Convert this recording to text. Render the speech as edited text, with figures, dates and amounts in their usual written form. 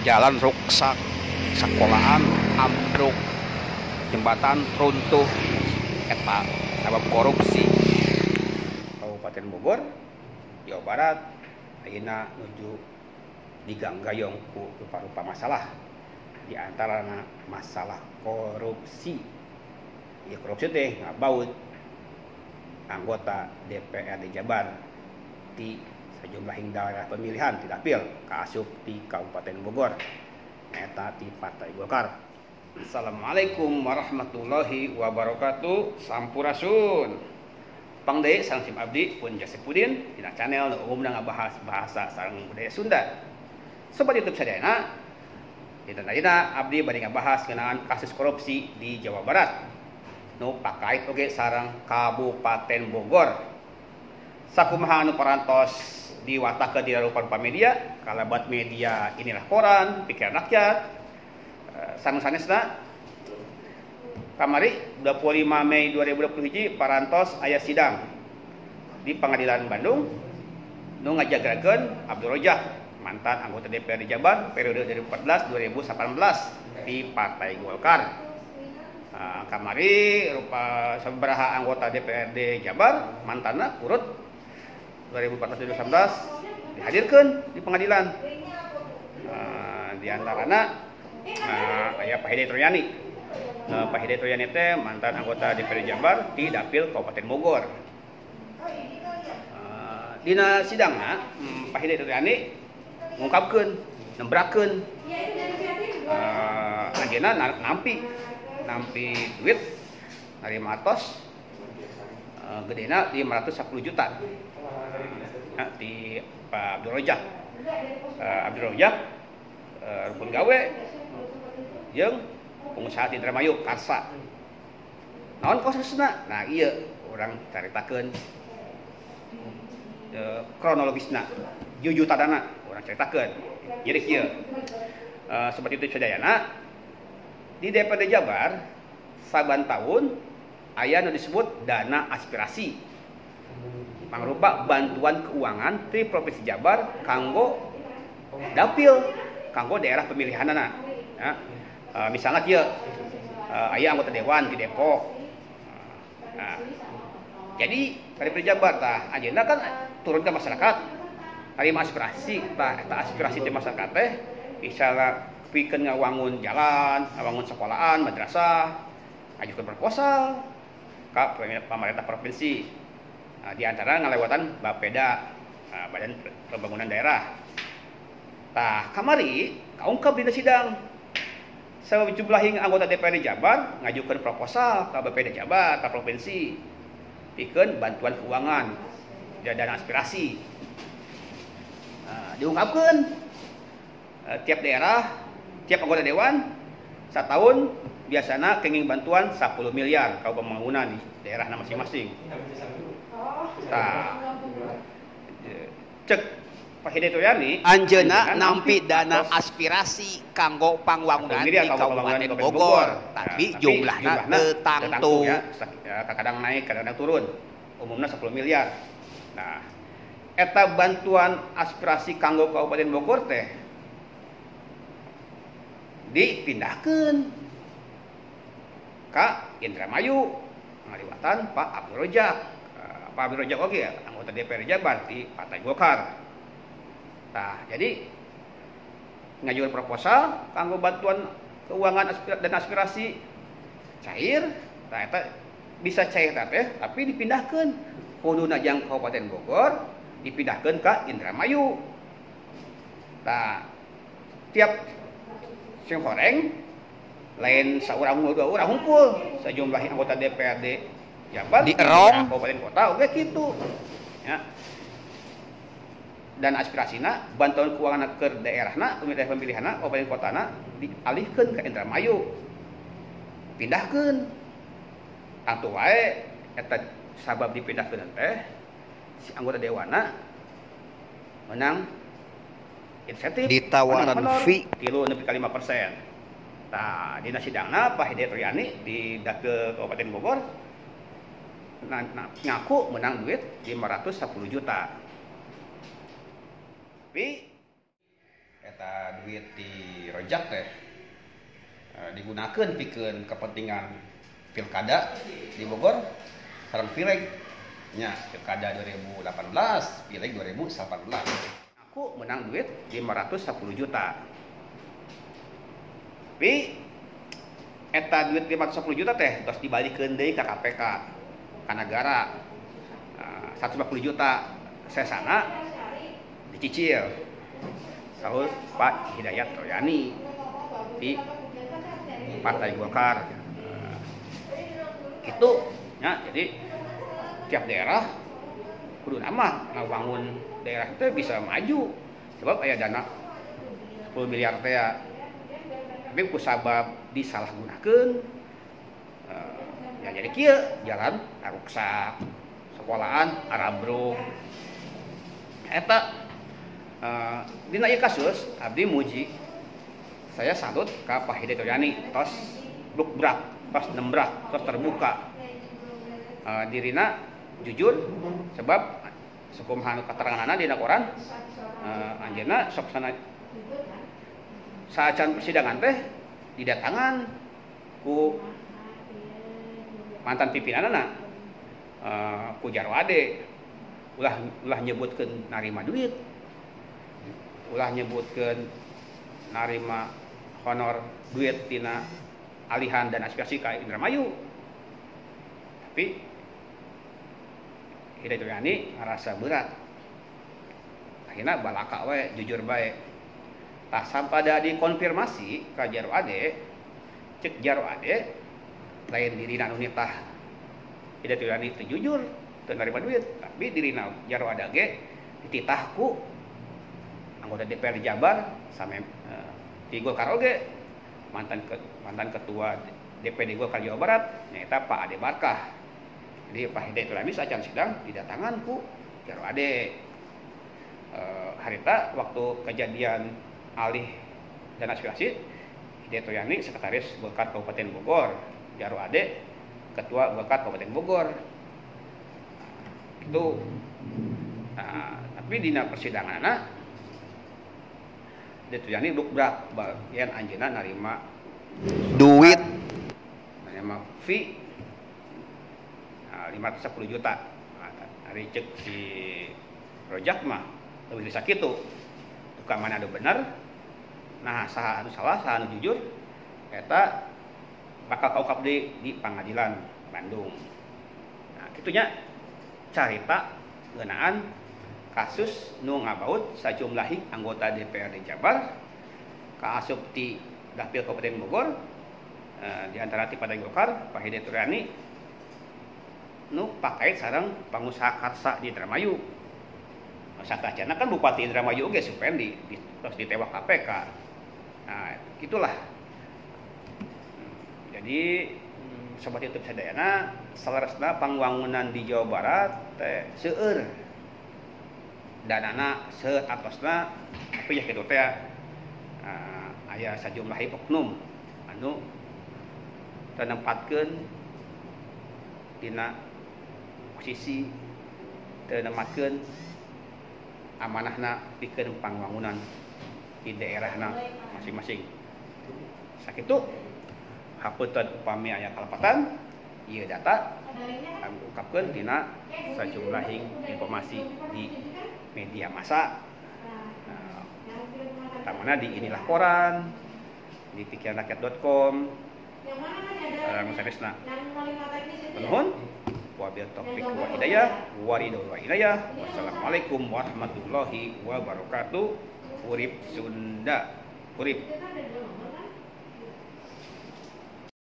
Jalan ruksak, sekolahan ambruk, jembatan runtuh, eta sabab korupsi. Kabupaten Bogor, Jawa Barat, ayeuna nuju diganggayong ku rupa-rupa masalah, di antarana masalah korupsi. Ya korupsi teh ngabaut anggota DPRD Jabar di sejumlah daerah pemilihan tidak dapil kaasup di Kabupaten Bogor eta di Partai Golkar. Assalamualaikum warahmatullahi wabarakatuh. Sampurasun. Pang deui sareng sim abdi pun Jasepudin dina channel nu umumna ngabahas bahasa sareng budaya Sunda. Sobat YouTube sadayana, dinten ayeuna abdi bade ngabahas ngeunaan kasus korupsi di Jawa Barat nu pakait oge sareng Kabupaten Bogor. Sakumaha anu parantos diwatakeun di rupa-rupa media, kalabat media inilah koran, pikiran rakyat, sareng sanesna. Kamari 25 Mei 2020 parantos aya sidang di Pengadilan Bandung nu ngajagrakeun Abdul Rojak, mantan anggota DPRD Jabar periode 2014-2018 di Partai Golkar. Kamari rupa sabaraha anggota DPRD Jabar mantanna urut 2014-2019 dihadirkan di pengadilan. Di antarana aya Pak Hidayat Royani. Pak Hidayat Royani teh mantan anggota DPRD Jabar di dapil Kabupaten Bogor. Dina sidangna Pak Hidayat Royani ngungkapkeun, nembrakeun anjeunna nampi duit narima atos gedena 510 juta. Nah, di Pak Abdul Rojak. Abdul Rojak rukun gawe jeung pengusaha di Indramayu Karsa. Naon kasusna? Nah, iya urang caritakeun kronologisna, jujutadana urang caritakeun. Jadi kieu. Seperti itu sadayana di DPRD Jabar saban tahun aya nu disebut dana aspirasi. Mangrupa bantuan keuangan ti Provinsi Jabar kanggo dapil, kanggo daerah pemilihanana. Ya. Misalnya kieu, aya anggota dewan di Depok. Nah, jadi DPRD Jabar tah anjeunna kan turun ke masyarakat, tarima aspirasi, tah eta aspirasi ti masyarakat teh misalnya pikeun ngawangun jalan, ngawangun sekolahan, madrasah, ngajukeun proposal ka pemerintah provinsi. Nah, di antara ngalewatan Bapeda, Badan Pembangunan Daerah. Tah kamari kaungkap dina sidang sejumlah anggota DPRD Jabar ngajukeun proposal ka Bapeda Jabar ka provinsi pikeun bantuan keuangan dana aspirasi. Nah, diungkapkeun tiap daerah, tiap anggota dewan satahun biasana kenging bantuan 10 miliar ka pembangunan di daerahna masing-masing. Tah, cek Pak Hidayat Royani anjeunna nampi dana aspirasi kanggo pangwangunan di Kabupaten Bogor, tapi jumlahna teu tangtu ya, kadang naik kadang turun, umumna 10 miliar. Nah, eta bantuan aspirasi kanggo Kabupaten Bogor teh dipindahkeun ka Indramayu ngaliwatan Pak Abdul Rojak. Pak Abdul Rojak oge ya, anggota DPRD Jabar di Partai Golkar. Nah, jadi ngajukan proposal kanggo bantuan keuangan dan aspirasi cair, nah eta bisa cair teh, tapi dipindahkeun kuduna jang Kabupaten Bogor dipindahkeun ka Indramayu. Nah, tiap sing horeng lain saurang dua urang hungkul sejumlah anggota DPRD Jabar di erong kabupaten kota oge kitu ya. Dan aspirasina bantuan keuangan ke daerahna, daerah pemilihanna, kabupaten kotana dialihkeun ke Indramayu. Pindahkeun. Tangtu wae eta sabab dipindahkeun teh si anggota dewana menang insentif ditawaran fee 3 nepi ka 5%. Tah dina sidangna Pak Hidayat Royani di dapil Kabupaten Bogor ngaku menang duit 510 juta. Tapi Eta duit di Rojak teh digunakan pikeun kepentingan pilkada di Bogor sareng pileg nya, pilkada 2018, pileg 2019. Aku menang duit 510 juta. Tapi eta duit 510 juta teh terus dibalikeun deui ka KPK ka negara. 150 juta sesana dicicil. Saur Pak Hidayat Royani di Partai Golkar. Itu ya, jadi tiap daerah kudu nama ngabangun daerah itu bisa maju sebab aya dana 10 miliar teh, tapi ku sabab disalahgunakeun ya jadi kieu, jalan aruksak, sekolahan arabruk. Eta dina ieu kasus abdi muji, saya salut ka Pak Hidayat Royani, tos blukbrak, tos nembrak, tos terbuka. Dirina jujur sebab sakumaha nu kateranganana dina koran, anjeunna sok sana saacan persidangan teh didatangan ku mantan pimpinanana, ku Jaro Ade, ulah ulah nyebutkeun narima duit, ulah nyebutkeun narima honor duit tina alihan dan aspirasi ka Indramayu. Tapi Hidayat Royani ngerasa berat, akhirnya balaka we jujur bae. Tah sampada dikonfirmasi ka Jaro Ade, cek Jaro Ade lain dirina nu nitah Hidayat Royani teu jujur, teu narima duit, tapi dirina Jaro Ade ge dititah ku anggota DPR Jabar sampe di Golkar oge, mantan ketua DPD Golkar Jawa Barat nyaeta Pak Ade Barkah. Jadi Pak Hidayat Royani sacan sidang didatangan ku Jaro Ade. Harita waktu kejadian alih dan aspirasi, Hidayat Royani sekretaris Golkar Kabupaten Bogor, Jaro Ade ketua Golkar Kabupaten Bogor. Itu. Nah, tapi dina persidanganna Hidayat Royani lukbrak bagian anjeunna narima duit, narima fee 510 juta. Nah, hari cek si Rojak mah lebih bisa kitu. Tukang mana anu bener, nah saha anu salah, saha anu jujur, eta bakal kaungkap deui di pengadilan Bandung. Nah, kitunya carita ngeunaan kasus nu ngabaut sajumlah anggota DPRD Jabar kaasup ti Dapil Kabupaten Bogor, di antara ti Partai Golkar Pak Hidayat Royani nu pakait sareng pengusaha karsa di Indramayu. Satacana kan Bupati Indramayu oge Supendi terus ditewak KPK. Nah, gitulah. Jadi sobat YouTube sadayana, saleresna pangwangunan di Jawa Barat teh seueur. Danana seueur atosna, tapi ya kitu teh aya sajumlah oknum anu teu nempatkeun dina posisi, teu nempatkeun amanahna pikeun pangwangunan di daerahna masing-masing. Sakitu hapunten upami aya kalepatan, ieu data kami ungkapkeun dina sajumlahing informasi di media massa. Nah, utamana di Inilah Koran, di pikiranrakyat.com, sanesna. Nuhun. Wabillahi taufik wa hidayah, waridho wa inayah. Wassalamualaikum warahmatullahi wabarakatuh. Urip Sunda, urip.